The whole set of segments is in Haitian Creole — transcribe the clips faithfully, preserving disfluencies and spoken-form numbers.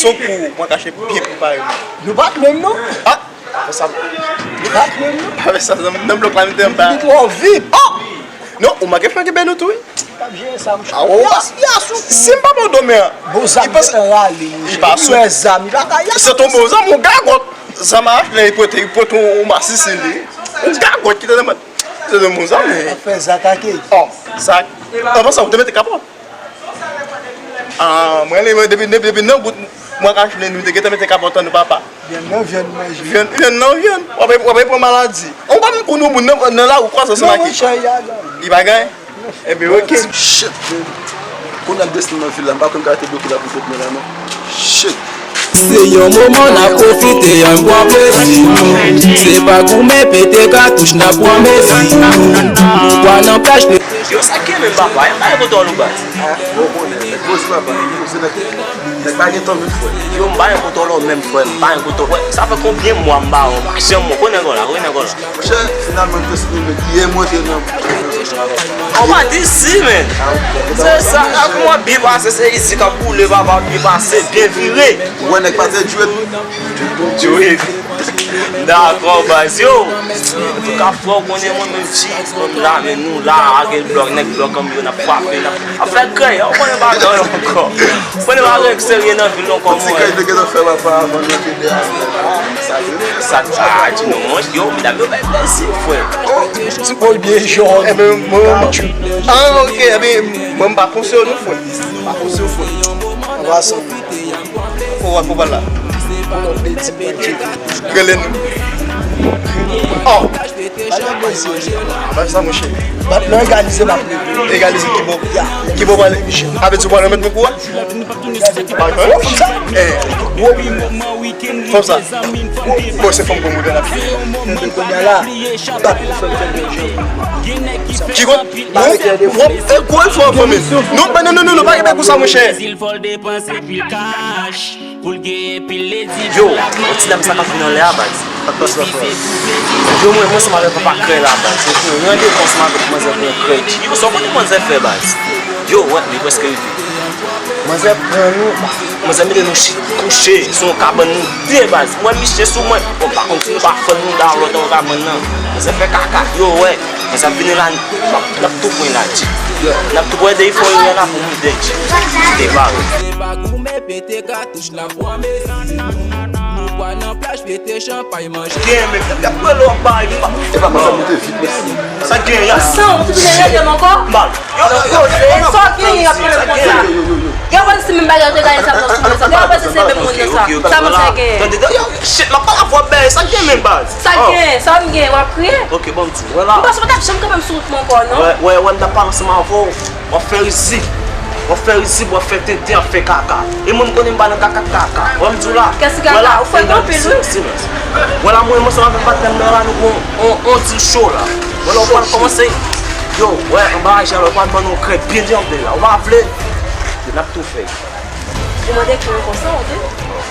Tankou mwen kache byen prepare mwen. Nou pa t menm non. Ah, fè sa. Nou pa t menm non. Pa fè sa, nan blòk la, nou te anba. Li twò vit. Oh! Non, ou manke fè gen nou tou, wi. T ap jere sa, monchè. Ah, oh, ah, si m pa bon domen an. Bon zam, li panse gentan rale, monchè. Li pa sou. Li wè zam, li pa ka. Se ton bon zam, yon gagòt. Zam a lè li pote, li pote yon masisi li. Yon gagòt ki te nan men. Se ton bon zam. Ap fè Zak atake. Oh, Zak. Anvan sa, ou te mete kapòt. Ah, mwen, li, mwen, depi, depi, depi nan bout, mwen ka jwenn nou te gentan mete kapòt an nou papa. Vyann nan vyann manje. Vyann, vyann nan vyann. W ap, w ap pran maladi. On pa m konn yon moun nan, nan lari kwaze se maki. Non, monchè, y a gay. Li pa gay? Ebyen, oke. Shit, man. Kounye a m desann nan vil la, m pa konn ka rete bloke la pou sot mwen la, non. Shit. Se yon moman n ap pwofite, ann pran plezi nou. Se pa goumen pete katouch n ap pran mezi nou. Nou pral nan plaj pete. Yo, sa k gen menm papa? M pa gen kontwòl ou baz. Bon, bon, nèg, nèg poze papa, nèg poze nèg. Nèg pa gen tan menm, frè. Yo, m pa gen kontwòl ou menm, frè, m pa gen kontwòl. Sa fè konbyen mwa m pa wè w, m pa janm wè w. Kote nèg w la, kote nèg w la? Monchè, finalman, m te sou mwen, yè mwen te nan. On pa di si, men. Se sa, la pou mwen byen pase, se isit k ap boule, papa, byen pase, byen vire. Ou wè nèg pa te djwe, wi. Djwe. Dakò, baz, yo. Antouka, frè, w konnen mwen menm ti, mwen la, men nou la, ak blòk, nèg blòk an yo, n ap frape, n ap, ap fè krèy, ou konnen bagay yo ankò. Ou konnen bagay serye nan vil nou ankò, mwen. Ti krèy te gentan fè papa avan nou te de a. Sa, a, di non, mwen, yo, medam yo bay plezi, frè. Ti pòl byen jòn. Ebyen, mwen, mwen, ah, oke, ebyen, mwen, m pa konseye w non, frè. M pa konseye w, frè. Anba sanm. Ou wè pou pral la. Rele nou. Oh! Anba sa, monchè. Lè egalize, m ap leve. Egalize ki bò? Ki bò pral? Avè di w pral remèt mwen kou a? Eh. Fanm sa. Bon, se fanm gwo modèl la. Kounye a la, bat pou fè m fè de jan. Ki kote? Wop, wop, e gwo efò, fanmi. Non, non, non, non, non, pa gen bagay konsa, monchè. Yo, yon ti dam sa k ap vin anlè a, baz. Sa k pase la, frè? Yo, mwen, mwen ansanm avèk papa krèy la, baz. Yo, randevou ansanm avèk manzè pou yon krèy. Yo, sa w konnen manzè fè, baz? Yo, wè, li prèske rive. Manzè pran nou, manzè mete nou chi-, kouche sou yon kabann nou de, baz. Mwen, misye sou mwen. Bon, pa konn si nou pa fann nou da lòt an kabann nan. Manzè fè kaka, yo, wè. Manzè ap vini la, n ap, n ap tou pran la, G. N ap tou pran de fò yo la pou moun de, G. Te bare. Se pa goumen pete katouch n ap pran mezi nou. Nou pral nan plaj pete chanpay manje. Gen, men, y ap rele w ap bay, m pa. E pa manzè monte vit, mèsi. Sa gen, y a. San, ou te tounen rele m ankò? Mal. Yo, yo, yo, yo, yo, sa w genyen, y ap pale m konsa. Yo, yo, yo, yo, yo. Gen yon si menm bagay yo te gade sa nan sou mwen sa. Gen yon pase se menm moun nan sa. Sa manzè gen. Tande, yo, yo, shit, m ap pale avè w, bèy, sa gen menm baz. Sa gen, sa m gen, w ap kriye. Ok, bon, m di, wè la. M panse w pa t ap janm kanpe m sou wout mwen ankò, non. Wè, wè, wè, m t ap pale ansanm avè w. W ap fè rizib. W ap fè rizib, w ap fè tenten, w ap fè kaka. E mwen, m konnen m pa nan kaka, kaka. Wè, m di w la. Kès ki kaka? Ou fè anpil, wi. Silans. Wè la, mwen, mwen, ansanm avèk patnè m nan la, nou gon on, on dil cho la. Wè la, ou pral kòmanse. Yo, wè, anba ajan la, ou pral ban nou krèk byen djanbe la. Ou pa vle? N ap tou fè. Ou mande pou yon konsa, ou te?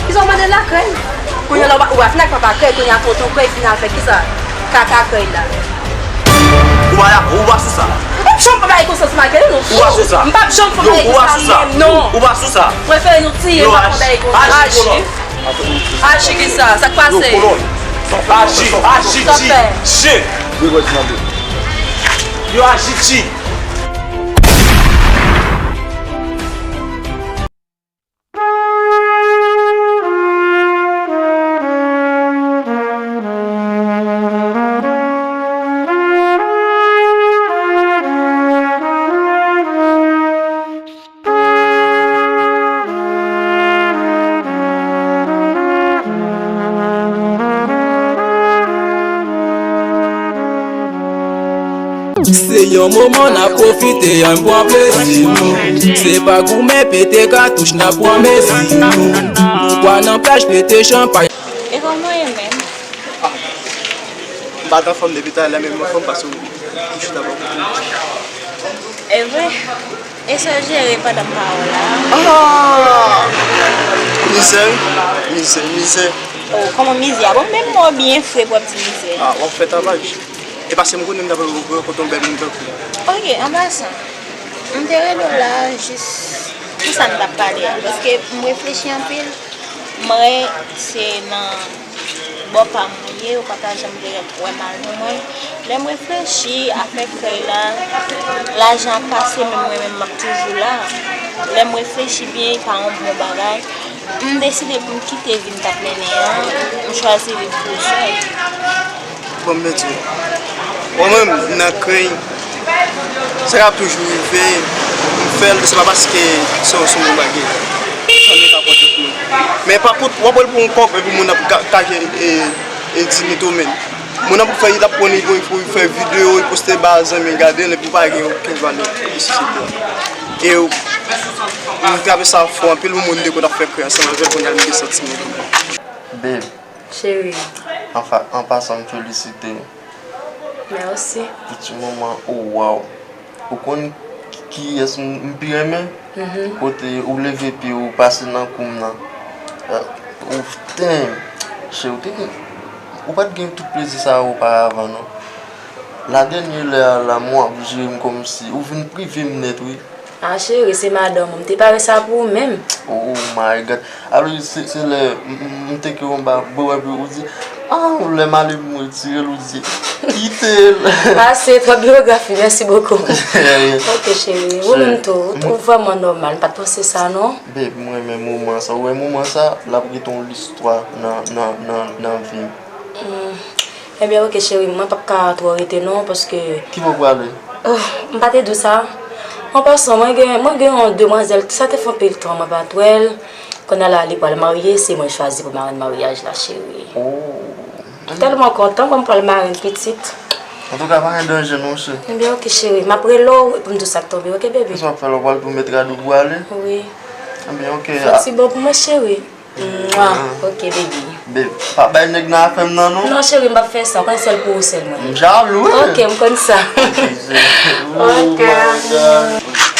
Kisa w mande la, krèy? Kounye a la, ou pa, ou pa fin ak papa krèy, kounye a tonton krèy fin al fè kisa? Kaka krèy la. Ou pa dakò, ou pa sou sa. M p ap janm papa e konsa sou Magali, non. Ou pa sou sa. M p ap janm papa e konsa menm, non. Ou pa sou sa. Prefere nou tiye, m pa papa e konsa. Aji. Aji kisa? Sa k pase? Aji, aji, ti. Yo, aji, ti. Se yon moman n ap pwofite, ann pran plezi nou. Se pa goumen pete katouch n ap pran mezi nou. Nou pral nan plaj pete chanpay. E kòman w ye menm? Ah, m pa t anfòm depi talè, men m anfòm paske w chita bò kote m. E vre? E sa w jere pandan m pa wè w la? Ah! Mizè, wi. Mizè, mizè. Oh, kòman mizè a? Bon, menm mwen byen fre pou w ap di mizè. Ah, w ap fè tavaj. E paske m konnen m t ap rankontre yon bèl moun tankou w. Ok, an pasan, m te rele w la jis pou sa n t ap pale a, paske m reflechi anpil. Mwen, se nan bò pa m ou ye, ou pa ta janm te wè mal nan mwen. Lè m reflechi, afè krèy la, lajan ap pase, men mwen menm m ap toujou la. Lè m reflechi byen, e pa yon bon bagay. M deside pou m kite vi m t ap mennen an, m chwazi viv tou sèl. Bon, m di w, mwen menm, m nan krèy, sa k ap toujou rive, m fè l, se pa paske se yon, se yon bon bagay. Sa m ka konte pou mwen. Men pa kont, w ap wè l pou yon kòb, epi moun ap ka- kache e, e di ni tomen. Moun ap fè, li t ap pran li pou, pou fè videyo, li poste ba zanmi, gade l, epi w pa gen okenn valè nan sosyete a. E w, m travèse sa fò anpil, yon moun de kote ap fè krèy ansanm avè l, kounye a m gen santiman pou li. Babe, Cheri. An fa- an pasan, m felisite w. Mèsi. Pou ti moman, oh, waw. Ou konn kiyès m, m pi renmen? Mhm. Kote ou leve pye w, ou pase nan kou m nan. Eh, ou, damn. Cheri, ou te gen, ou pa t gen tout plezi sa yo oparavan, non. La dènyè lè a la, m w ap jere m kòmsi ou vin prive m nèt, wi. Ah, cheri, se madanm ou. M te pare sa pou ou menm. Oh my God. Alò, se, se lè m, m, m te ke yon ba, bon, epi ou di, ah, lè m ale pou m retire l, ou di, kite l. Ah, se twòp byografi, mèsi bokou. Ok, cheri, ou menm tou, ou vrèman nòmal, m pa t panse sa, non. Babe, mwen, men moman sa, ou wè moman sa, l ap rete yon listwa nan, nan, nan, nan vi m. Hmm. Ebyen, ok, cheri, mwen p ap ka twò rete, non, paske Ki bò w prale? Oh, m pa te di w sa. An pasan, mwen gen, mwen gen yon demwazèl, sa te fè anpil tan mwen pa t wè l. Kounye a la, li pral marye, se mwen chwazi pou marenn maryaj la, cheri. Oh. M tèlman kontan, mwen m pral marenn pitit. Antouka, pa gen danje non, cheri. Ebyen, ok, cheri, m ap rele w pou m di w sa k tonbe, ok, baby? Kisa w ap fè la, w pral tou met rad ou pou ale? Wi. Ebyen, ok. Fè ti bon pou mwen, cheri. Mwa. Ok, baby. Babe, pa bay nèg nan afè m nan, non. Non, cheri, m p ap fè sa. Ou konn sèl pou ou sèl mwen. M jalou, wi. Ok, m konn sa. Ok.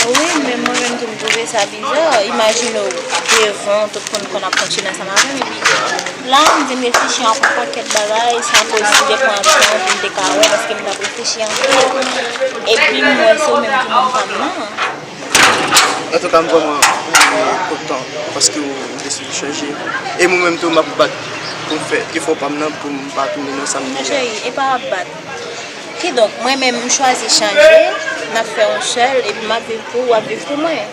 Wi, men mwen menm tou, m twouve sa biza. Imajine w devan, tout moun konn ap fonksyone ansanm avè m, epi la, m vin reflechi ak yon pakèt bagay, sa koz m te pran tan pou m te ka wè, paske m t ap reflechi anpil. Epi m wè se ou menm ki moun pa m nan. Antouka, m vrèman kontan paske w deside chanje. E mwen menm tou, m ap bat pou m fè efò pa m nan pou m pa tounen nan sa m ye a. Cheri, e pa ap bat. Kidonk, mwen menm, m chwazi chanje, n ap fè yon sèl, epi m ap viv pou ou, w ap viv pou mwen.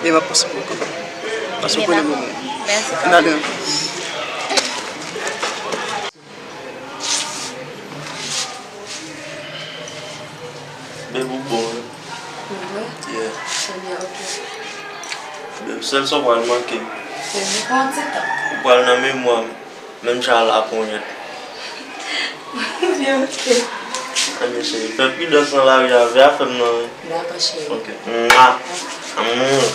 E m ap panse pou ou kanmenm. Paske w konnen mwen. Mèsi. N ale. Babe, ou bon, wi. Mhm. Yeah. Ebyen, ok. Babe, sèl sa w pral manke m. Ebyen, pran ti tan. Ou pral nan memwa m, menm jan a laponyèt. Ebyen, ok. Ebyen, cheri, fè pridans nan lari a, veye afè m nan, wi. Dakò, cheri. Ok. Mwa. Amour.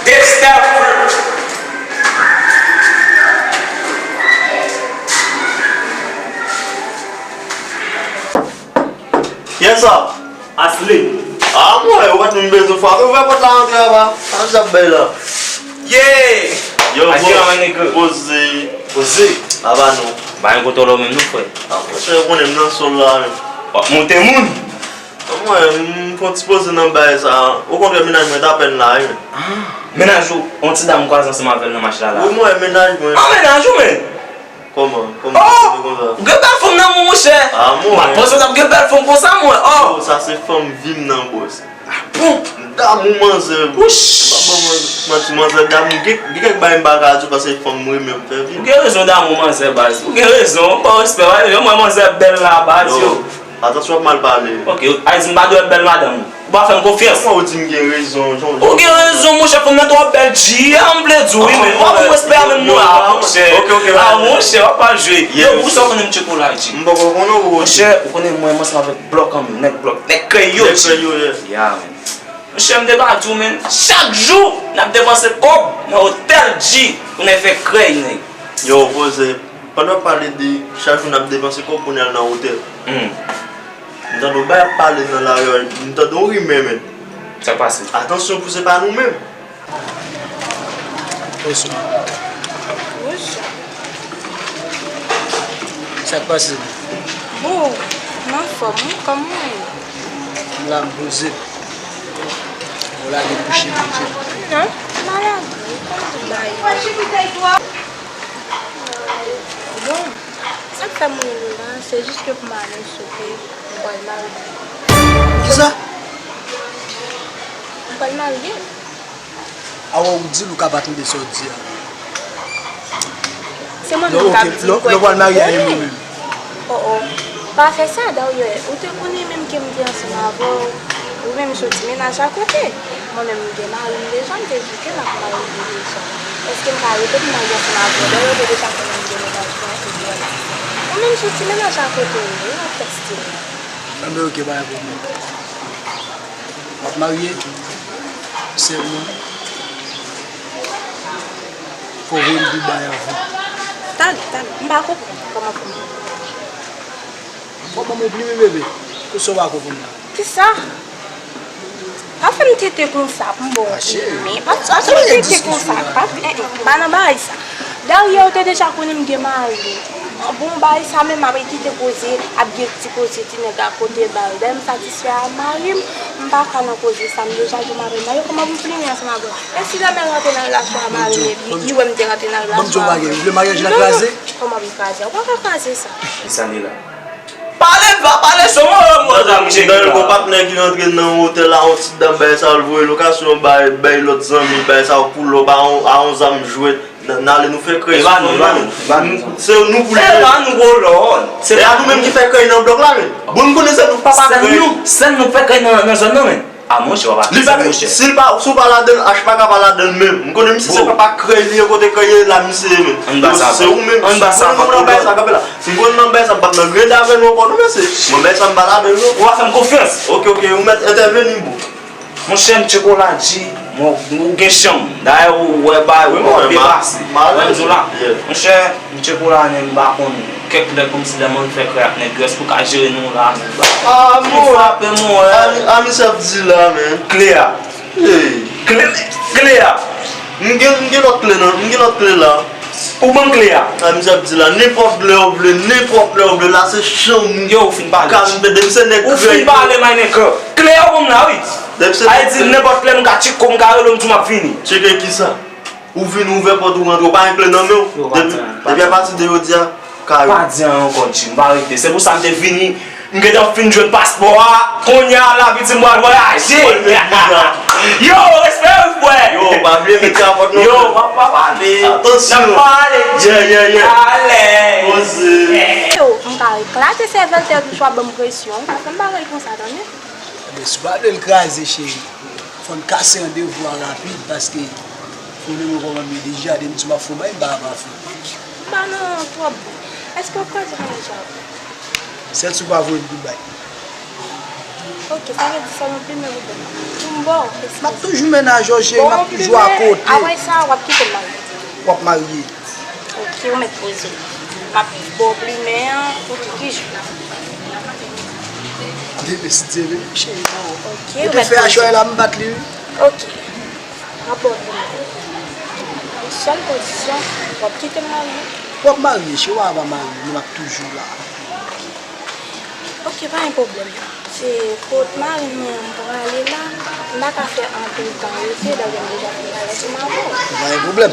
Dexter Fruit. Kiyès sa? Ashley. Ah, mwen, ou pa t menm bezwen frape, ouvè pòt la, antre apa. Sa nou t ap bay la? Yeah! Yo, bro. Poze. Poze. Aba nou. Ba yon kote w la menm, non, frè. Ah, monchè, ou konnen m nan sòl la, menm. W ap monte moun. Mwen, m fè yon ti poze nan bagay sa. Okontrè, mennaj mwen t apèn la, wi. Ah, mennaj ou, yon ti dam kwaze ansanm avè l nan mach la, la. Wi, mwen, mennaj mwen. Ah, mennaj ou, men? Kòman? Kòman ou konn sa? Ou gen bèl fanm nan men w, monchè. Ah, mwen. M pa t panse w t ap gen bèl fanm konsa, mwen. Oh! Oh, sa se fanm vi m nan, bòs. Ah bon? M damou manzè. Wouch! M pa ban manzè, manti, manzè damou. Gen, gen kèk bagay m pa ka di w paske fanm m renmen m fè vi m. Ou gen rezon damou manzè, baz. Ou gen rezon. Bon respè, w wè manzè bèl la, baz, yo. Atansyon, w ap mal pale. Ok, a di m pa dwe bèl madanm ou. Ou pa fè m konfyans. Kòman ou di m gen rezon, Jan? Ou gen rezon, monchè, fanm nan twò bèl, G, a, m vle di w, wi, men w ap respè avè m, non, a, monchè. Ok, ok, a, monchè, w ap mal jwe. Yo, pou sa w konnen m tcheke w la, G. M poko konnen w, monchè, ou konnen mwen, m ansanm avèk Blòk an, nèg Blòk, nèg Kreyòl, G. Nèg Kreyòl, yeah. Yeah, man. Monchè, m te pa di w, men, chak jou, n ap depanse kòb nan otèl, G, pou n al fè krèy, nèg. Yo, poze, pandan w ap pale de chak jou n ap depanse kòb pou n al nan otèl. Hmm. M tande yon bagay ap pale nan lari a, m tande yon rimè, men. Sa k pase? Atansyon pou se pa nou menm. Bonswa. Bonswa. Sa k pase? Oh, m anfòm, wi, kòman w ye? M la, m poze. Ou lage kouche, Bondye. Non, m pa lage. Kòman pou m ba yo? Bon, sa k fè m rele w la, se jis ke pou m anonse w ke m pral marye. Kisa? M pral marye. Awa, ou di l ou ka pa tande sa w di a. Se mwen menm k ap di l kwè ke m konnen. Lè w pral marye a, e mwen menm. Oh, oh. Pa fè sa, Dario. Ou te konnen menm ke m te ansanm avè w. Ou menm soti mennaj a kote. Mwen menm, m gen mari m deja, m te di w ke m ap marye deja. Èske m ka rete pou m marye ansanm avè w? Dario te deja konnen m gen mennaj mwen, epi w ap di sa. Ou menm soti mennaj a kote w ye, w ap fè stil la. Anben, oke, pa gen pwoblèm. W ap marye, sèlman, fò w voye m Dubai anvan. Talè, talè. M pa konprann kòman pou m. Fò ban m yon plimen, bebe. Kisa w pa konprann la? Kisa? Pa fè m tete konsa pou m ba w yon plimen. Pa, pa fè m tete konsa. Pa, eh, eh, m pa nan bagay sa. Dario te deja konnen m gen mari. Bon, bagay sa menm, ap kite koze, ap gen ti koze, ti nèg a kote bal. Dayè m satisfè a mari m, m pa ka nan koze sa, m deja di w m avè l marye, kòman pou m plimen ansanm avè w? E si dèmen l rantre nan relasyon a mari m, epi li wè m te rantre nan relasyon a mari m? Ou vle maryaj la kraze? Non, non, kòman pou m kraze? Ou pa ka kraze sa. Kisa li la? Pale, va pale, se mwen, mwen, mwen, mwen, mwen, mwen, mwen, patnè ki rantre nan otèl la, yon ti dam, bagay sa, l voye lokasyon, bay, bay lòt zanmi, bagay sa, pou lòp, a yon, a yon zam jwèt. N, n ale nou fè krèy sou nou menm. Se nou pou li. Se pa nou, gwo lòd. Se pa nou menm ki fè krèy nan blòk la, men. Bon, nou konnen se nou papa krèy. Sèl nou, sèl nou fè krèy nan, nan zòn nan, men. A, monchè, w ap ap fè sa, monchè. Si l pa, si w pa ladan l, H pa ka pa ladan l menm. M konnen misye se papa krèy li ye, kote krèy ye la, misye ye, men. Ann ba sa, se ou menm, ann ba sa, si m konnen nan bagay sa, kanpe la. Si m konnen nan bagay sa, m p ap nan grenn avè nou ankò, non, mesye. Mwen, bagay sa, m pa ladan l, non. Ou pa fè m konfyans. Oke, oke, ou mèt entèveni, bro. Monchè, M Tchekola di, mwen, ou gen chanm. Dayè, ou wè bagay, ou wè depase. Mwen di w la, monchè, M Tchekola, nèg, m pa konn, kèk lè kòmsi lè mwen fè krèy ak nèg yo, èske ou ka jere nou la, nèg la? Ou frape m, wè. A, misye ap di la, men. Kle a. Kle, kle a. M gen, m gen lòt kle, non. M gen lòt kle la. Ou ban m kle a. A, misye ap di la, nenpòt lè w vle, nenpòt lè w vle, la se chanm ou. Yo, ou fin pale. Kalm, depi se nèg krèy. Ou fin pale, my nigga. Kle a ou ban m la, wi. Depi se nèg krèy. Sa vle di nenpòt lè m ka tcheke w, m ka rele w, m di w m ap vini. Tcheke kisa? Ou vin, ou ouvè pòt, ou rantre, ou pa gen kle nan men w. Depi, depi apati de jodi a, kay ou. Pa di anyen ankò, Jim, pa rete. Se pou sa m te vini. M gentan fin jwenn paspò a, kounye a lavi di m pral vwayaje. Yo, respè wi frè. Yo, pa bliye met kapòt non. Yo, pa, pa pale. Atansyon. N ap pale. Yeah, yeah, yeah. Alèz. Poze. Yo, m ka eklate sèvèl tèt ou swa ban m presyon. Pa fè m bagay konsa, tande. Men si w pa vle l kraze, cheri, fò n kase randevou a rapid, paske fò w konnen mwen kòman m ye deja, depi m di w m ap fè yon bagay, m pa ka pa fè l. M pa nan twòp bon. Èske w ap kraze randevou a? Sèl si w pa voye m Dubai. Oke, sa vle di sèl yon plimen ou ban m. Pou m ba w, eskize. M ap toujou mennaj ou, cheri, m ap toujou akote. Apre sa, w ap kite m marye. W ap marye. Oke, ou mèt poze w. M ap ba w plimen an pou tout ki jou. Bebe, si Dye vle, cheri, bon. Oke, ou mèt poze w. Ou te fè achòy la, m bat li, wi. Oke. M ap ba w plimen an. Yon sèl kondisyon, w ap kite m marye. W ap marye, cheri, w a pa marye, men m ap toujou la. Oke, pa gen pwoblèm. Se kot mari mwen an m prale la, m pa ka fè anpil tan rete, dayè m deja fin pale ansanm avè w. Pa gen pwoblèm.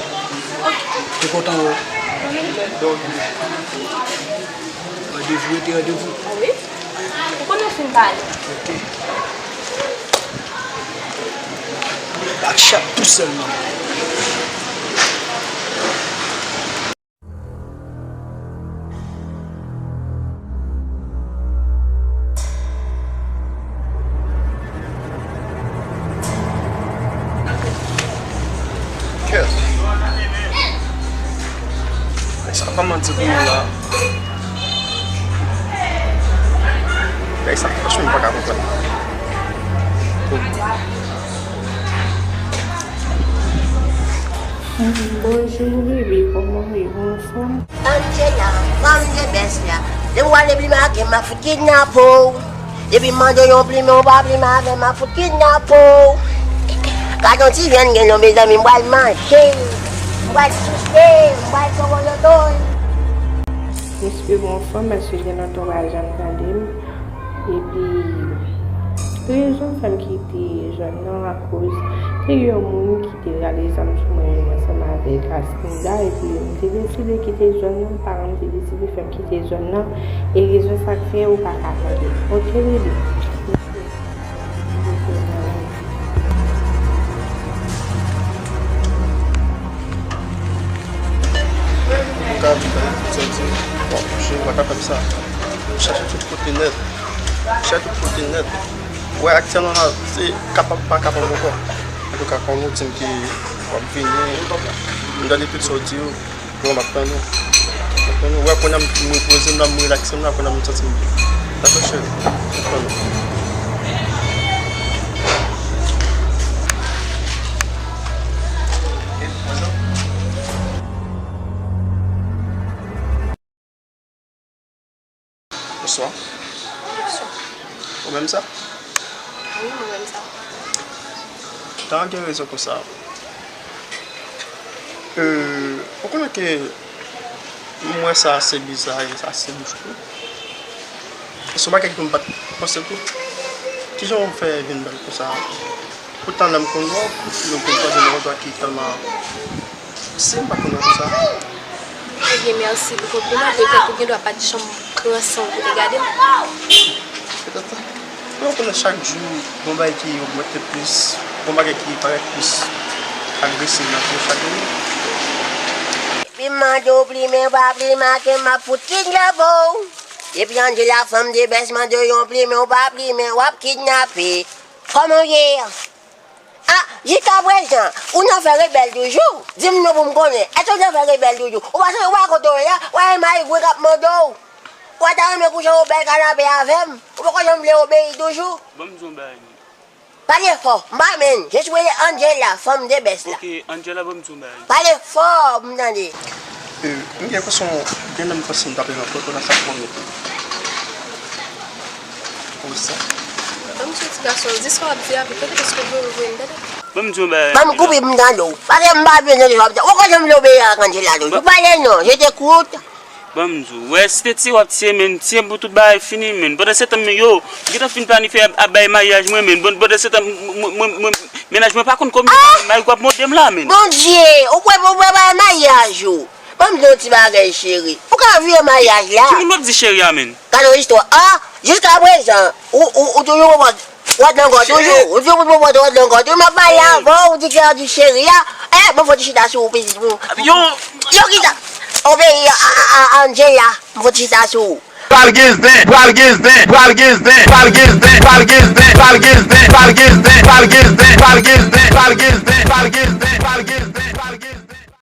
Oke. Te kontan wè w. Randevou rete randevou. Wi. Ou konnen w fin pale. Oke. Ak chat tou sèlman. Kèt. Sa pa manti pou mwen la. Bagay sa, franchman, m pa ka konprann. Bonjou, bebe, kòman w ye? Ou anfòm? Angela, fanm de bès la. Depi w ale blimen ak m, m ap fout kidnape w. Depi m mande w yon plimen, ou pa plimen avè m, m ap fout kidnape w. Gad yon ti vyann gen non, mezanmi, m pral manje. M pral souse, m pral fè w yon lotoy. Mesye, bon fanm, èske gen lòt ou pa janm tande m? Epi, Rezon fè m kite zòn nan akoz te gen yon moun ki te rale zam sou mwen menm ansanm avèk Asmida, epi m te deside kite zòn nan, paran m te deside fè m kite zòn nan, e rezon sa k fè ou pa ka tande m. Oke, bebe? Ou ka vin fè sòti. Bon, je pa ka fè sa. Chache tout kote nèt. Chache tout kote nèt. Wè, aktyèlman la, se kapab pa kapab ankò. Antouka, kòm ou di m ke w ap vini, m tande tout sa w di yo. Bon, m ap tann ou. M ap tann ou. Wè, kounye a m, m repoze m la, m relakse m la, kounye a m santi m byen. Dakò, cheri? M ap tann ou. Bonswa. Ou menm sa? Wi, mwen menm sa. Tan gen rezon konsa. Euh, ou konnen ke m wè sa ase biza e sa ase louch tou. E se yon bagay ke m pa t panse tou. Kijan w fè vin bèl konsa? Poutan lè m konn wè w, nou konn kwaze nan yon dwa ki tèlman, si m pa konn wè konsa. Ebyen, mèsi pou konpliman. Petèt ou gen dwa pa t janm pran san w pou te gade m. Petèt sa. Men w konnen chak jou, gon bagay ki ogmante plis, gon bagay ki parèt plis agresiv nan je chak jou. Depi m mande w plimen, w pa plimen, ke m ap fout kidnape w. Depi Angela fanm de bès mande w yon plimen, w pa plimen, w ap kidnape. Kòman w ye? Ah, jiskaprezan, ou nan fè rebèl toujou? Di m non pou m konnen. Èske w nan fè rebèl toujou? Ou pa sonje w pa kote w ye a? W a Mayi Gwen k ap mande w. Ou pa ta renmen kouche yon bèl kanape avè m? Ou poko janm vle obeyi toujou? Ban m di yon bagay, non. Pale fò, m pa menm. Je suis Angela, fanm de bès la. Ok, Angela, ban m di yon bagay. Pale fò pou m tande. Euh, m gen enpresyon, gen lè m panse m t ap nan kòkò nan sa k pwomèt ou. Ou wè sa? Ban m di yon ti gason, di sa w ap di a, poutèt èske w vle ouvri m, tande? Ban m di yon bagay. Ban m koupe pou m tande w. Paske m pa byen tande sa w ap di a. Ou konn jan m vle obeyi ak Angela toujou. Pale non, je t'écoute. Ban m di w, wè, si te tiye w ap tiye, men tiye m pou tout bagay fini, men. Pandan se tan, men yo, m gentan fin planifye ap, ap bay maryaj mwen, men. Bon, pandan se tan, mwen, mwen, mwen, mennaj mwen pa konn kominye, men, Mayi Gwen ap mòde m la, men. Bondye, ou kwè pou w bay maryaj ou? Ban m di w yon ti bagay, cheri. Ou ka vire maryaj la. Ki moun w ap di cheri a, men? Gade yon istwa. Ah, jiskaprezan, ou, ou, ou toujou konprann. Ròd nan gòj toujou. Ou di ou pou ròd nan gòj toujou. M ap pale avè w, ou di ke w di cheri a. Eh, mwen fò ti chita sou ou, pitit ou. Yo, yo, kisa? Obeyi a, a, a, a Angela. Mwen fò ti chita sou ou. Pral gen zen, pral gen zen, pral gen zen, pral gen zen, pral gen zen, pral gen zen, pral gen zen, pral gen zen, pral gen zen, pral gen zen, pral gen zen.